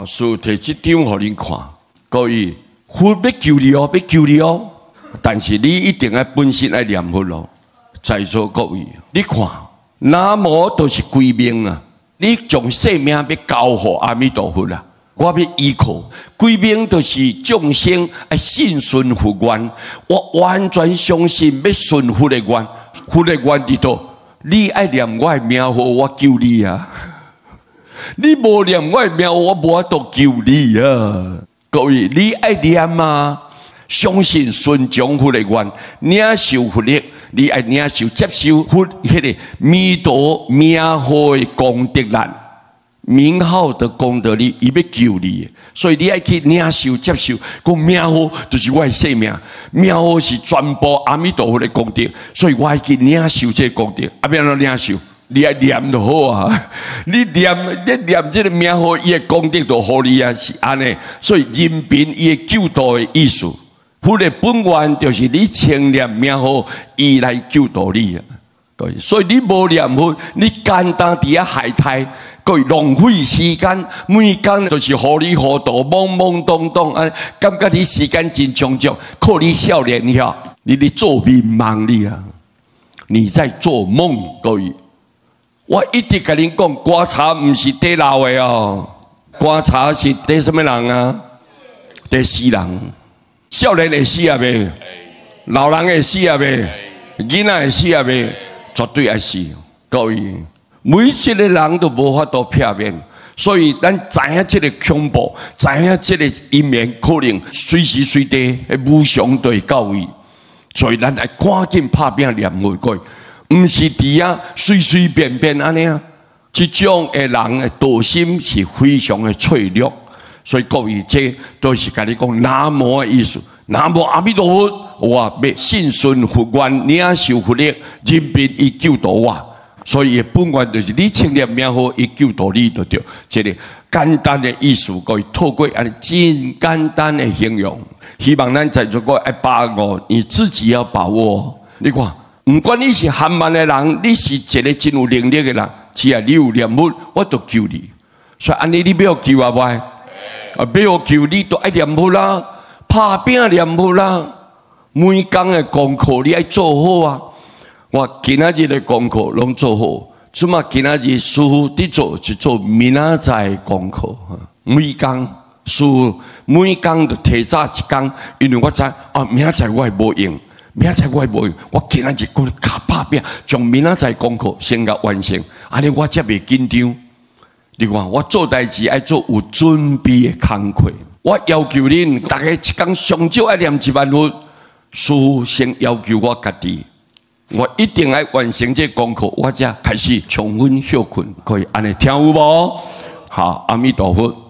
師父提這張予恁看，各位，佛欲救你哦，欲救你哦，但是你一定愛本身愛念佛咯。在座各位，你看，南無就是歸命啊！你將性命欲交予阿彌陀佛啦，我欲依靠歸命，就是眾生愛信順佛願，我完全相信欲順佛的願，佛的願佇佗？你愛念我的名號，我救你啊！你無念我的名號，我無法度救你啊！各位，你愛念啊！相信順從佛的願，領受佛力，你愛領受接受佛彼个彌陀名號的功德力，名號的功德力，伊欲救你，所以你愛去領受接受，講名號就是我的性命，名號是全部阿彌陀佛的功德，所以我愛去領受這個功德。啊，欲按怎領受？你愛念就好啊！你念，你念這个名號，伊的功德就予你啊，是按呢。所以人貧伊會救度的意思。佛的本願就是你稱念名號，伊來救度你啊！所以你無念佛，你簡單佇遐害刣，閣浪費時間，每工就是糊裡糊塗、懵懵懂懂，啊，感覺你時間真充足，靠你少年遐，你咧做眠夢你啊！你在做夢，各位，我一直共恁講，棺柴毋是綴老的哦，棺柴是綴啥物人啊？綴死人。少年會死啊袂？老人會死啊袂？囡仔會死啊袂？絕對愛死。各位，每一个人都無法度避免，所以咱知影這个恐怖，知影這个因緣可能隨時隨地會無常就會到位，所以咱愛趕緊拍拚念佛。各位，毋是佇遐隨隨便便按呢啊。這種的人的道心是非常的脆弱。所以各位，這都是共你講南無的意思。南無阿彌陀佛，我欲信順佛願，領受佛力，人民伊救度我。所以伊本願就是你稱念名號，伊救度你就對。這个簡單的意思，各位透過按呢真簡單的形容，希望咱在座各位愛把握，你自己要把握。你看，毋管你是憨慢的人，你是一个真有能力的人，只要你有念佛，我就救你。所以按呢，你欲予救啊袂？啊，欲予救你都愛念佛啦，拍拚念佛啦。每工的功課你愛做好啊！我今仔日的功課攏做好，這馬今仔日師父佇做是做明仔載的功課。每工師父每工就提早一工，因為我知啊，明仔載我會無閒，明仔載我會無閒，我今仔日閣較拍拚，將明仔載功課先共完成，按呢我才袂緊張。你看，我做代誌愛做有準備的工課。我要求恁逐家一工上少愛念1萬佛。師父先要求我家己，我一定愛完成這個功課，我才開始充分歇睏。可以按呢聽有無？好，阿彌陀佛。